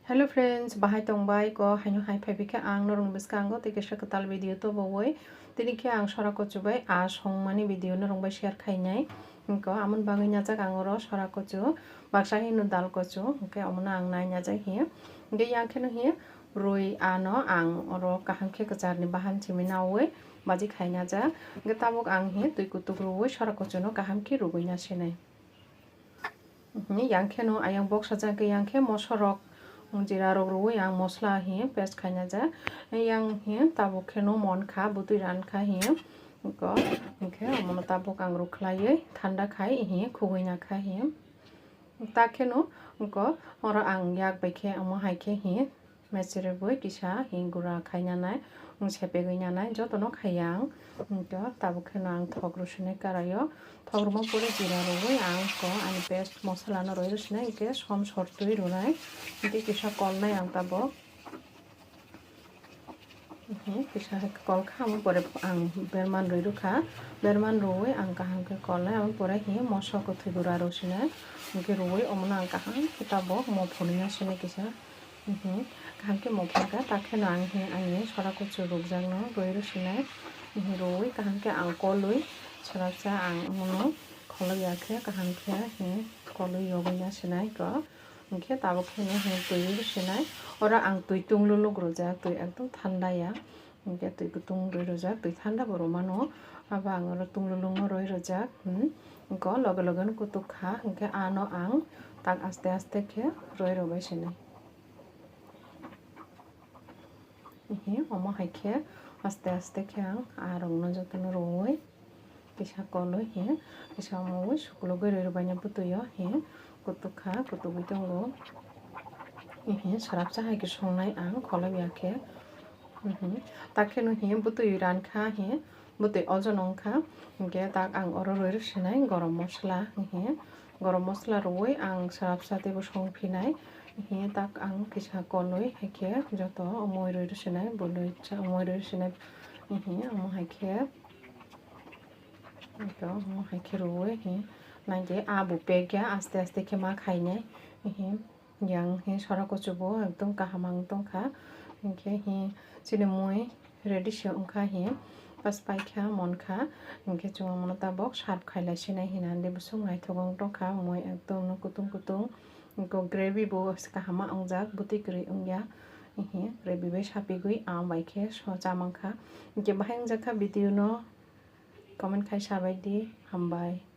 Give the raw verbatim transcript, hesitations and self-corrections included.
Hello friends, bahai tongbai ko haino hai phai bikhe ang norokni bwskango tei kaisa kwtal video tubui. Tini khe ang sora kuchu bai a songmani video norok bai share khainai. Ko amon bagwi najak ang oro sora kuchu, baksa hino dal kuchu, hwnkhe omono ang nai najak hi. Hwnkhe yang kheno hi rwi ano ang oro kaham khe kwcharni bahan simi naui baji khai najak. Hwnkhe tabuk ang hi twi kutuk rwi sora kuchuno kaham khe rugwi nasinai. Mhm, yang kheno ayang boksajak khe yang khe mosorok, jira rok rwi ang mosla hi paste khaina ja. Yang hi tabuk kheno mon kha, bwtwi ran kha hi. Ko, hwnkhe omono tabuk ang rwkhlaiwi thanda khai hi khugwi na kha hi. Ta kheno ko oro ang yak bai khe omo hai khe hi. Mechiribwi kisa hi gura khaina nai, sepegwi nanai jotono khaiya ang. Hwnkhe tabuk kheno ang thok rwsinai karaio. Thok rwma pore jira rwui ang ko ani paste mosalano rwi rwsinai, hwnkhe som sor twi rwnai. Hwnkhe kisa kolnai ang tabuk. Mhm, kisa hai kolkha, amo pore ang berman rwi rwkha. Berman rwui ang kaham khe kolnai, amo pore hi moso kwthwi gura rwsinai. Hwnkhe rwui omono ang kaham khe tabuk mo phunui nasinai kisa. Mhm. Kaham khe mokol kha, ta kheno ang hi ani sora kuchu rukjakno rwi rwsinai. Mhm, rwi kaham khe ang kolwi, swrapsa ang omono kholwi ya khe, kaham khe hi kolwi yogwi nasinai ko. Hwnkhe tabuk kheno hi twi rwsinai. Oro ang twi tungluluk rwjak, twi ekdom thanda ya. Hwnkhe twi kutung rwi rwjak, twi thanda bo rwmano. Abo ang oro tunglulukno rwi rwjak. Hmm. Ko loge loge no kutuk kha, hwnkhe ano ang tak aste aste khe rwi rwbai sinai. Ehe, omo hai khe aste aste khe ang aa rokno jotono rwui kisa kolwi he, kisa omo ui sukulugwi rwi rwbaina bwtwi o he kutuk kha, kutugwi tongo. Ehe, swrapsa hai khe songnai ang kholobya khe. Mhm. Ta kheno he bwtwi ran kha he, bwtwi ojono wng kha. Hwnkhe tak ang oro rwi rw sinai gorom mosla he. Gorom mosla rwui ang swrapsa teibo song phinai. Hiya tak ang kisa kolwi hai khe joto mui rwi rwsinai, bwlwi cha mui rwi rwsinai. Hiya omo hai khe, to omo hai khe rwui hi nai khe abo pek ya aste aste khe ma khainai. Hi yang hi sora kuchubo ekdom kaham ang tongkha. Hinkhe hi chini mui ready se wngkha hi, pas paikha monkha, hinkhe chwng omono tabok serve khailai sinai hinwi bwswk naithok wng tongkha, mui ekdom no kutung kutung, gravy bo kaham ma wngjak, bwtwi kwrwi wngya, hinkhe gravy bai sapigwi ang bai khe so chamangkha, hinkhe bahai wngjakha video no comment khai sabaidi, hambai.